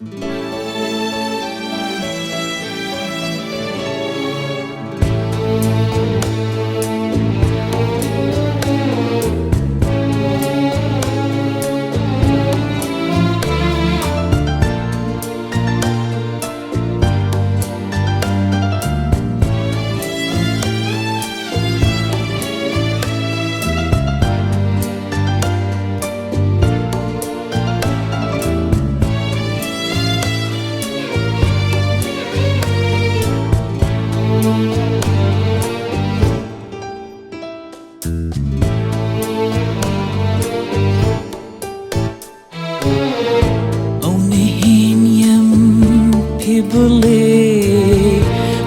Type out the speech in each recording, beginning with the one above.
ئەو نهێنیم پێ بڵێ،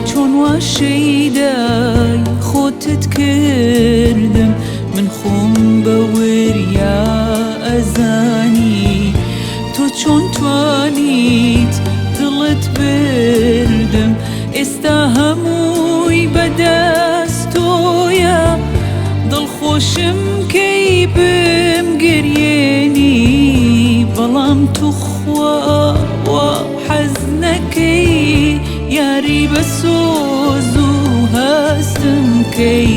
چۆن وا شەیدای خۆتت کردم؟ من خۆم بە وریا ئەزانی، تۆ چۆن توانیت دڵت بردم؟ ئێستا هەمووی بەدەست تۆیە، دڵخۆشم کەی بمگریێنی، بەڵام توخوا وا حەز نەکەی یاری بە سۆز و هەستم کەی.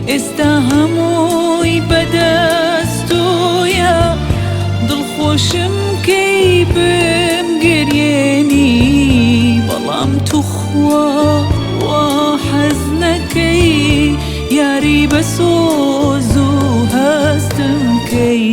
ئێستا هەمووی بەدەست تۆیە، دڵخۆشم کەی بمگریێنی، بەڵام توخوا وا حەز نەکەی یاری بە سۆز و هەستم کەی.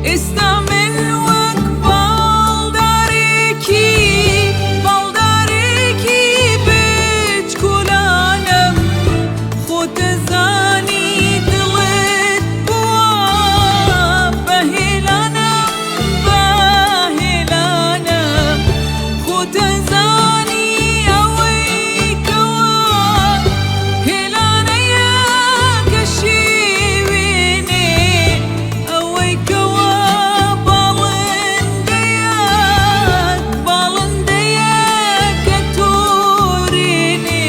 ئێستا من وەک باڵدارێکی باڵدارێکی بچکۆلانم، خۆتەزانی دڵت بووە بەهێلانم بەهێلانم، خۆتەزانی ئەوەی کەوا هێلانەیە کە شێوێنێ، ئەوەی کەوا باڵندەیەک باڵندەیەک کە تۆرێنێ،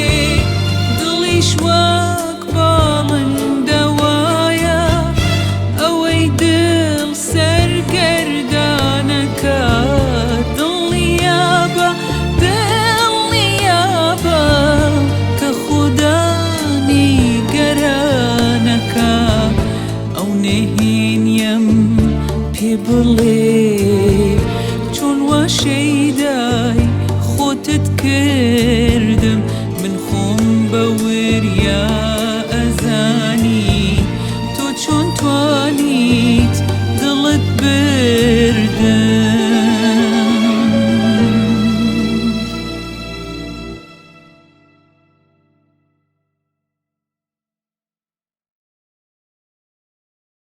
دڵیش وەک باڵندە وایە، ئەوەی دڵ سەرگەردانەکە دڵنیابە دڵنیابە کە خودا نیگەرانەکە. ئەو نهێنیم پێ بڵێ، چۆن وا شەیدای خۆتت کردم؟ من خۆم بە